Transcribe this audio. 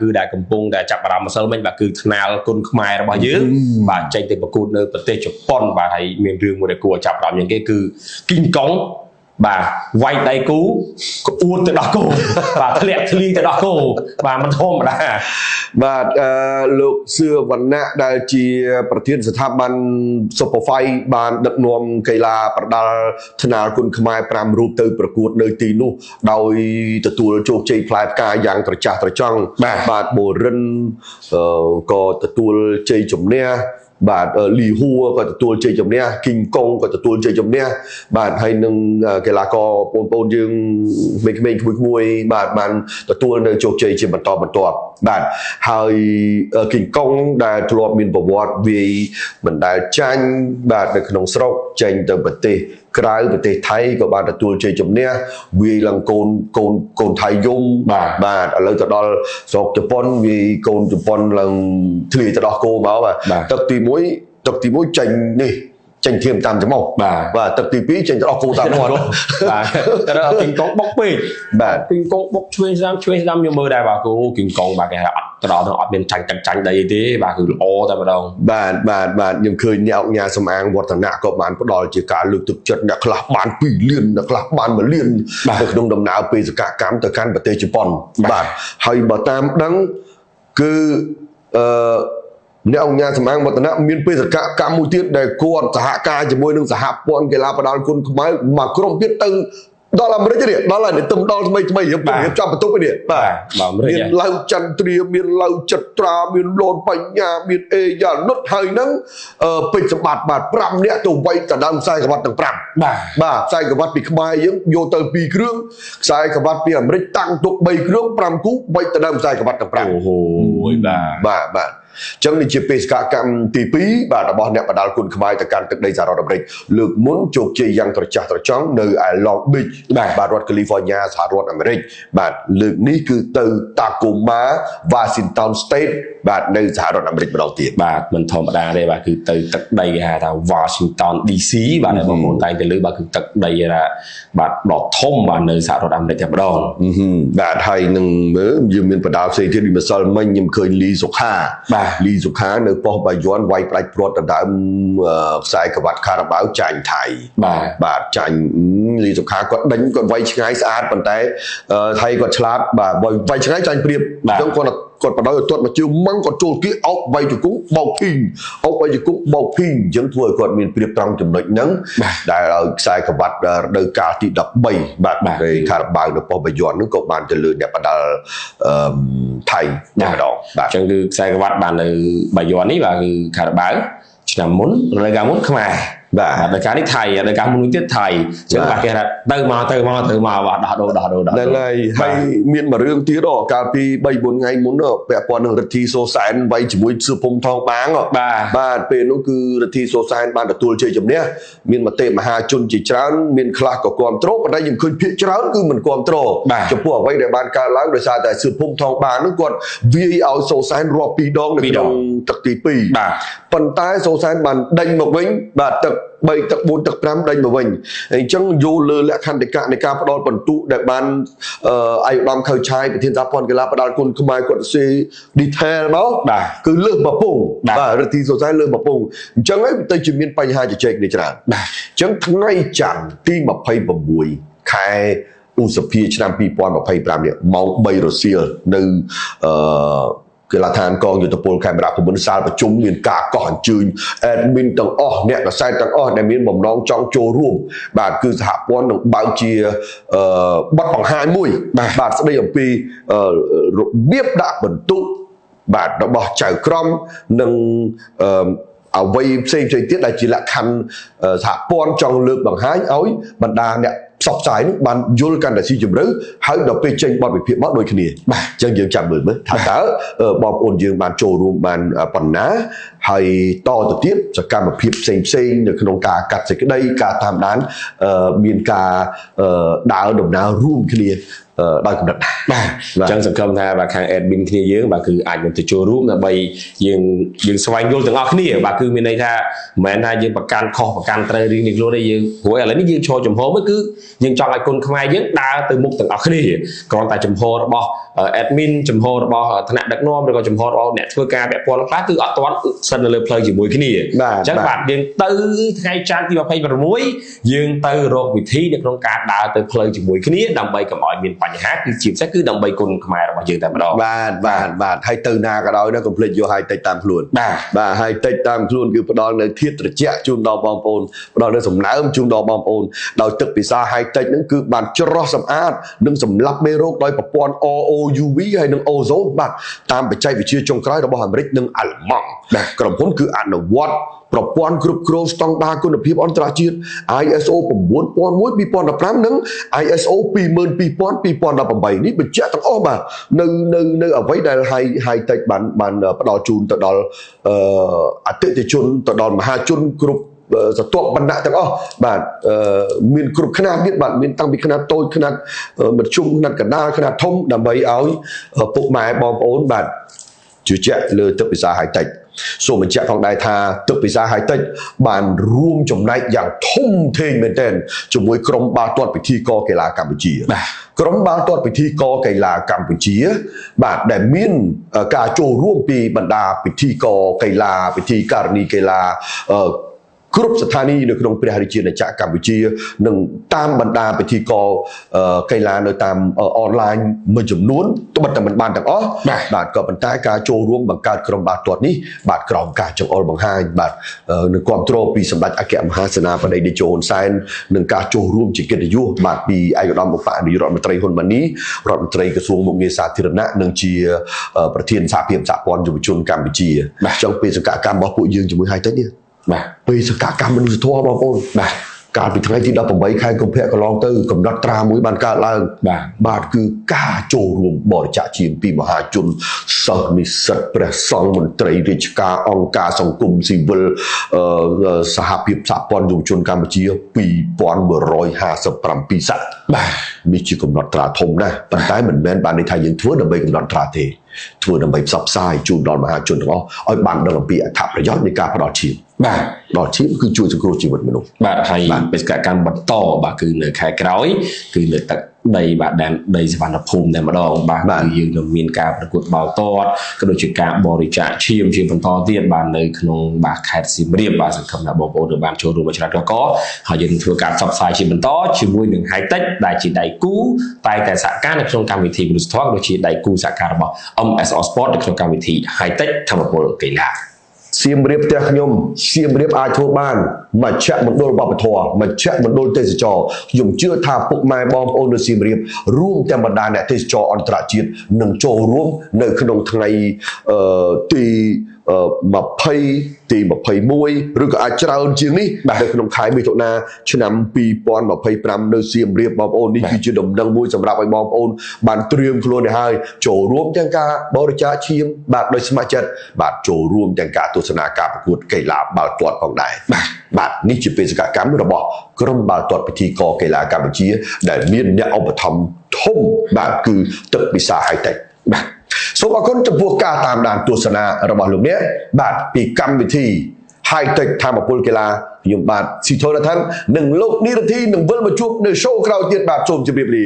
គឺដែលកំពុងតែចាប់អារម្មណ៍ម្សិលមិញបាទគឺថ្នាលគុណខ្មែររបស់យើងបាទចេញទៅប្រកួតនៅប្រទេសជប៉ុនបាទហើយមានរឿងមួយដែលគួរឲ្យចាប់អារម្មណ៍ជាងគេគឺគីងកុងបាទវាយដៃគូក្អួតទៅដោះគោបាទធ្លាក់ធ្លីទៅដោះគោបាទមិនធម្មតា បាទលោកសឿវណ្ណៈដែលជាប្រធានស្ថាប័ន Super Fight បានដឹកនាំកីឡាប្រដាល់ថ្នាលគុណខ្មែរ5រូបទៅប្រកួតនៅទីនោះដោយទទួលជោគជ័យផ្លែផ្កាយ៉ាងត្រចះត្រចង់បាទបូរិនក៏ទទួលជ័យជំនះបាទលីហួរក៏ទទួលជ័យជំនះគីងកុងក៏ទទួលជ័យជំនះបាទហើយនឹងកីឡាករបងប្អូនយើងក្មេងៗក្មួយៗបាទបានទទួលនៅជោគជ័យជាបន្តបន្ទាប់បាទហើយគីងកុងដែលធ្លាប់មានប្រវត្តិវាយមិនដែលចាញ់បាទនៅក្នុងស្រុកចេញទៅប្រទេសក្រៅប្រទេសថៃក៏បានទទួលជ័យជំនះវាយឡើងកូនកូនកូនថៃយំបាទឥឡូវទៅដល់ស្រុកជប៉ុនវាយកូនជប៉ុនឡើងធ្លាយទៅដោះគោមកបាទទឹកទី1ទឹកទី1ចេញនេះចេញធៀមតាមច្រមុះបាទទឹកទី2ចេញទៅដោះគោតាមមាត់ បាទតែដល់គីងកុងបុកពេក បាទ គីងកុងបុកឆ្វេងស្ដាំឆ្វេងស្ដាំខ្ញុំមើលដែរបាទគោគីងកុងបាទគេថាអត់ទៅដល់ទៅអត់មានចាញ់ទឹកចាញ់ដីទេបាទគឺល្អតែម្ដង បាទបាទបាទខ្ញុំឃើញអ្នកអង្គការសំអាងវឌ្ឍនៈក៏បានផ្ដល់ជាការលើកទឹកចិត្តអ្នកខ្លះបាន2លានអ្នកខ្លះបាន1លាននៅក្នុងដំណើរបេសកកម្មទៅកាន់ប្រទេសជប៉ុនបាទហើយបើតាមដឹងគឺអឺអ្នកអង្គការសម្អាងវឌ្ឍនៈមានបេសកកម្មមួយទៀតដែលគាត់សហការជាមួយនឹងសហព័ន្ធកីឡាប្រដាល់គុណខ្មែរមួយក្រុមទៀតទៅដល់អាមេរិកនេះដល់ហើយទៅដល់ថ្មីថ្មីរៀបរៀបចំបន្ទប់នេះបាទ បាទអាមេរិក មានឡៅចន្ទ្រាមានឡៅចិត្រាមានលនបញ្ញាមានអេយ៉ានុតហើយនឹងពេជ្រសម្បត្តិបាទ5នាក់ទៅវាយដណ្ដើមខ្សែក្រវ៉ាត់ទាំង5 បាទ បាទខ្សែក្រវ៉ាត់ពីខ្មែរយើងយកទៅ2គ្រឿងខ្សែក្រវ៉ាត់ពីអាមេរិកតាំងទុក3គ្រឿង5គូវាយដណ្ដើមខ្សែក្រវ៉ាត់ទាំង5 អូហូបាទ បាទបាទអញ្ចឹងនេះជាបេសកកម្មទី2បាទរបស់អ្នកបដាល់គុណខ្មែរទៅកាន់ទឹកដីសហរដ្ឋអាមេរិកលើកមុនជោគជ័យយ៉ាងត្រចះត្រចង់នៅឯ Long Beach បាទរដ្ឋ California សហរដ្ឋអាមេរិកបាទលើកនេះគឺទៅ Tacoma Washington State បាទនៅសហរដ្ឋអាមេរិកម្ដងទៀត បាទមិនធម្មតាទេបាទគឺទៅទឹកដីគេហៅថា Washington DC បាទដែលបងប្អូនតែងតែលើបាទគឺទឹកដីថាបាទដ៏ធំបាទនៅសហរដ្ឋអាមេរិកតែម្ដង បាទហើយនឹងមើលយើងមានបដាលផ្សេងទៀតដូចម្សិលមិញខ្ញុំឃើញលីសុខា បាទ លីសុខានៅប៉ុស្តិ៍បាយ័នវាយផ្ដាច់ព្រាត់ដណ្ដើមខ្សែក្រវ៉ាត់ខារ៉ាបាវចាញ់ថៃ បាទ បាទចាញ់លីសុខាគាត់ដេញគាត់វាយឆ្ងាយស្អាតប៉ុន្តែថៃគាត់ឆ្លាតបាទវាយឆ្ងាយចាញ់ព្រៀបអញ្ចឹងគាត់គាត់បដិឲ្យទាត់មកជើងម៉ាំងគាត់ចូលគៀអោបវាយជង្គង់បោកភីងអោបវាយជង្គង់បោកភីងអញ្ចឹងធ្វើឲ្យគាត់មានព្រៀបត្រង់ចំណុចហ្នឹងដែលឲ្យខ្សែក្រវ៉ាត់រដូវកាលទី13បាទនៃខារ៉ាបាវនៅប៉ុស្តិ៍បាយ័នហ្នឹងក៏បានទៅលើអ្នកបដាល់អឺថៃតែម្ដងបាទ អញ្ចឹងគឺខ្សែក្រវ៉ាត់បាទនៅបាយ័ននេះបាទគឺខារ៉ាបាវឆ្នាំមុនរដូវកាលមុនខ្មែរ បាទ រដូវកាលនេះថៃរដូវកាលមុនទៀតថៃអញ្ចឹងបាទគេថាទៅមកទៅមកទៅមកបាទដោះដូរដោះដូរដោះ ហ្នឹង ដូរ ហើយហើយមានមួយរឿងទៀតកាលពី3 4ថ្ងៃមុនពាក់ព័ន្ធនឹងរិទ្ធីសូសែនវាយជាមួយសឿពុំថងបាង បាទ បាទពេលនោះគឺរិទ្ធីសូសែនបានទទួលជ័យជំនះមានមតិមហាជនជាច្រើនមានខ្លះក៏គាំទ្រប៉ុន្តែខ្ញុំឃើញភាគច្រើនគឺមិនគាំទ្រចំពោះអ្វីដែលបានកើតឡើងដោយសារតែសឿពុំថងបាងនោះគាត់វាយឲ្យសូសែនរាប់ពីរដងនៅក្នុងទឹកទី2 បាទ ប៉ុន្តែសូសែនបានដេញមកវិញបាទទឹក3ទឹក4ទឹក5ដេញមកវិញអញ្ចឹងយោលើលក្ខន្តិកៈនៃការផ្ដល់បន្ទុកដែលបានឯកឧត្តមខៅឆាយប្រធានសហព័ន្ធកីឡាផ្ដល់គុណខ្មែរគាត់សេ detail មក បាទ គឺលើសមកពង បាទ បាទរិទ្ធីសូសែនលើសមកពងអញ្ចឹងហើយទៅជាមានបញ្ហាជជែកនេះច្រើន បាទ អញ្ចឹងថ្ងៃច័ន្ទទី26ខែឧសភាឆ្នាំ2025នេះម៉ោង3រសៀលនៅអឺកីឡាដ្ឋានកងយុទ្ធពលខេមរៈភូមិន្ទសាលប្រជុំមានការកោះអញ្ជើញ admin ទាំងអស់អ្នកកសែតទាំងអស់ដែលមានបំណងចង់ចូលរួមបាទគឺសហព័ន្ធនឹងបើកជាបទបង្ហាញមួយបាទស្ដីអំពីរបៀបដាក់បន្ទុកបាទរបស់ចៅក្រមនិងអ្វីផ្សេងផ្សេងទៀតដែលជាលក្ខខណ្ឌសហព័ន្ធចង់លើកបង្ហាញឲ្យបណ្ដាអ្នកផ្សព្វផ្សាយនោះបានយល់កាន់តែស៊ីជម្រៅហើយដល់ពេលចេញបទវិភាគមកដូចគ្នា បាទ អញ្ចឹងយើងចាំមើលមើលថាតើបងប្អូនយើងបានចូលរួមបានប៉ុណ្ណាហើយតទៅទៀតសកម្មភាពផ្សេងផ្សេងនៅក្នុងការកាត់សេចក្តីការតាមដានមានការដើរដំណើររួមគ្នា ដោយកម្រិតណា បាទអញ្ចឹងសង្ឃឹមថាបាទខាង admin គ្នាយើងបាទគឺអាចនឹងទៅចូលរួមដើម្បីយើងយើងស្វែងយល់ទាំងអស់គ្នាបាទគឺមានន័យថាមិនមែនថាយើងប្រកាន់ខុសប្រកាន់ត្រូវរៀងៗខ្លួនទេយើងព្រោះឥឡូវនេះយើងឈរចំហមួយគឺយើងចង់ឲ្យគុនខ្មែរយើងដើរទៅមុខទាំងអស់គ្នាគ្រាន់តែចំហរបស់ admin ចំហរបស់ថ្នាក់ដឹកនាំឬក៏ចំហរបស់អ្នកធ្វើការពាក់ព័ន្ធខ្លះគឺអត់ទាន់សិននៅលើផ្លូវជាមួយគ្នា បាទ អញ្ចឹងបាទយើងទៅថ្ងៃច័ន្ទទី26យើងទៅរកវិធីនៅក្នុងការដើរទៅផ្លូវជាមួយគ្នាដើម្បីកុំឲ្យមានបញ្ហាគឺជាពិសេសគឺដើម្បីគុនខ្មែររបស់យើងតែម្ដង បាទបាទបាទហើយទៅណាក៏ដោយណាកុំភ្លេចយក Hi-Tech តាមខ្លួន បាទ បាទ Hi-Tech តាមខ្លួនគឺផ្ដល់នៅធាតុត្រជាក់ជូនដល់បងប្អូនផ្ដល់នៅសំណើមជូនដល់បងប្អូនដោយទឹកពិសា Hi-Tech ហ្នឹងគឺបានច្រោះសម្អាតនិងសម្លាប់មេរោគដោយប្រព័ន្ធ ROUV ហើយនិង ozone បាទតាមបច្ចេកវិទ្យាចុងក្រោយរបស់អាមេរិកនិងអាល្លឺម៉ង់ បាទ ក្រុមហ៊ុនគឺអនុវត្តប្រព័ន្ធគ្រប់គ្រងស្តង់ដារគុណភាពអន្តរជាតិ ISO 9001 2015និង ISO 22000 2018នេះបញ្ជាក់ទាំងអស់បាទនៅនៅនៅអ្វីដែល Hi-Tech បានបានផ្ដល់ជូនទៅដល់អឺអតិថិជនទៅដល់មហាជនគ្រប់ស្រទាប់វណ្ណៈទាំងអស់បាទអឺមានគ្រប់ខ្នាតទៀតបាទមានតាំងពីខ្នាតតូចខ្នាតមធ្យមខ្នាតកណ្ដាលខ្នាតធំដើម្បីឲ្យពុកម៉ែបងប្អូនបាទជឿជាក់លើទឹកពិសា Hi-Tech សូមបញ្ជាក់ផងដែរថាទឹកពិសា Hi-Tech បានរួមចំណែកយ៉ាងធំធេងមែនទែនជាមួយក្រុមបាល់ទាត់ពិធីករកីឡាកម្ពុជា បាទ ក្រុមបាល់ទាត់ពិធីករកីឡាកម្ពុជា បាទដែលមានការចូលរួមពីបណ្ដាពិធីករកីឡាពិធីការិនីកីឡាអឺគ្រប់ស្ថានីយ៍នៅក្នុងព្រះរាជាណាចក្រកម្ពុជានិងតាមបណ្ដាពិធីករកីឡានៅតាមអនឡាញមួយចំនួនត្បិតតែមិនបានទាំងអស់ បាទ បាទក៏ប៉ុន្តែការចូលរួមបង្កើតក្រុមបាល់ទាត់នេះបាទក្រោមការចង្អុលបង្ហាញបាទនឹងគ្រប់គ្រងពីសម្ដេចអគ្គមហាសេនាបតីតេជោហ៊ុនសែននិងការចូលរួមជាកិត្តិយសបាទពីឯកឧត្តមឧបនាយករដ្ឋមន្ត្រីហ៊ុនម៉ាណីរដ្ឋមន្ត្រីក្រសួងមុខងារសាធារណៈនិងជាប្រធានសហភាពសហព័ន្ធយុវជនកម្ពុជា បាទ ចង់បេសកកម្មរបស់ពួកយើងជាមួយ Hi-Tech នេះ បាទ បេសកកម្មមនុស្សធម៌បងប្អូន បាទ កាលពីថ្ងៃទី18ខែកុម្ភៈកន្លងទៅកំណត់ត្រាមួយបានកើតឡើង បាទ បាទគឺការចូលរួមបរិច្ចាគឈាមពីមហាជនសិស្សនិស្សិតព្រះសង្ឃមន្ត្រីរាជការអង្គការសង្គមស៊ីវិលអឺសហភាពសហព័ន្ធយុវជនកម្ពុជា2157ស័ក្តិ បាទ នេះជាកំណត់ត្រាធំណាស់ប៉ុន្តែមិនមែនបានន័យថាយើងធ្វើដើម្បីកំណត់ត្រាទេធ្វើដើម្បីផ្សព្វផ្សាយជូនដល់មហាជនទាំងអស់ឲ្យបានដឹងអំពីអត្ថប្រយោជន៍នៃការផ្ដល់ឈាម បាទ ផ្ដល់ឈាមគឺជួយសង្គ្រោះជីវិតមនុស្ស បាទហើយបេសកកម្មបន្តបាទគឺនៅខែក្រោយគឺនៅទឹកដីបាទដែនដីសវណ្ណភូមិតែម្ដងបាទ បាទ គឺយើងនឹងមានការប្រកួតបាល់ទាត់ក៏ដូចជាការបរិច្ចាគឈាមជាបន្តទៀតបាទនៅក្នុងបាទខេត្តសៀមរាបបាទសង្ឃឹមថាបងប្អូននឹងបានចូលរួមមកច្រើនកកហើយយើងនឹងធ្វើការផ្សព្វផ្សាយជាបន្តជាមួយនឹង Hi-Tech ដែលជាដៃគូតែតែសហការនៅក្នុងកម្មវិធីមនុស្សធម៌ក៏ដូចជាដៃគូសហការរបស់ MSR Sport នៅក្នុងកម្មវិធី Hi-Tech ធម្មពលកីឡា សៀមរាបផ្ទះខ្ញុំសៀមរាបអាចធ្វើបានមជ្ឈមណ្ឌលវប្បធម៌មជ្ឈមណ្ឌលទេសចរខ្ញុំជឿថាពុកម៉ែបងប្អូននៅសៀមរាបរួមទាំងបណ្ដាអ្នកទេសចរអន្តរជាតិនឹងចូលរួមនៅក្នុងថ្ងៃអឺទី20ទី21ឬក៏អាចច្រើនជាងនេះ បាទ នៅក្នុងខែមិថុនាឆ្នាំ2025នៅសៀមរាបបងប្អូននេះគឺជាដំណឹងមួយសម្រាប់ឲ្យបងប្អូនបានត្រៀមខ្លួនឲ្យហើយចូលរួមទាំងការបរិច្ចាគឈាមបាទដោយស្ម័គ្រចិត្តបាទចូលរួមទាំងការទស្សនាការប្រកួតកីឡាបាល់ទាត់ផងដែរ បាទ បាទនេះជាបេសកកម្មរបស់ក្រុមបាល់ទាត់ពិធីករកីឡាកម្ពុជា ដែលមានអ្នកឧបត្ថម្ភធំបាទគឺទឹកពិសា Hi-Tech បាទ សូមអរគុណចំពោះការតាមដានទស្សនារបស់លោកអ្នកបាទពីកម្មវិធី Hi-Tech ធម្មពលកីឡាខ្ញុំបាទស៊ីធនឋាននិងលោកនីរទ្ធីនឹងវិលមកជួបនៅ show ក្រោយទៀតបាទសូមជម្រាបលា